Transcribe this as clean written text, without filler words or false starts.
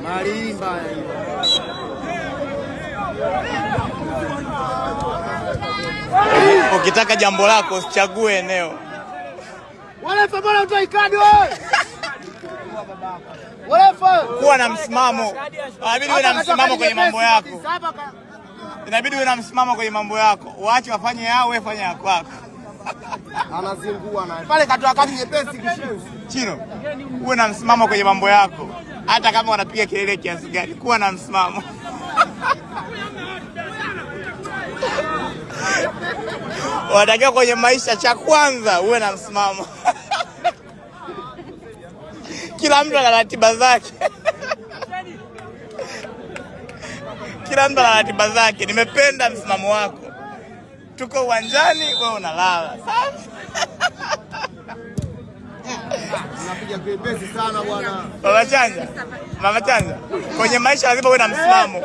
Malimba. Ukitaka jambo lako usichague eneo. Walefa, mbona hutoi kadi wewe? Walefa. Kuwa na msimamo. Inabidi uwe na msimamo kwenye mambo yako. Inabidi uwe na msimamo kwenye mambo yako. Waache wafanye yao, wewe fanya ya kwako. Anazingua naye. Pale katoa kadi nyepesi kishenzi. Chino, uwe na msimamo kwenye mambo yako, hata kama wanapiga kelele kiasi gani, kuwa na msimamo. Wanatakiwa kwenye maisha, cha kwanza uwe na msimamo. Kila mtu ana ratiba zake. Kila mtu ana ratiba zake. Nimependa msimamo wako. Tuko uwanjani, wewe unalala. Safi. Unapiga nyepesi sana bwana. Mama Chanja, Mama Chanja, kwenye maisha lazima uwe na msimamo.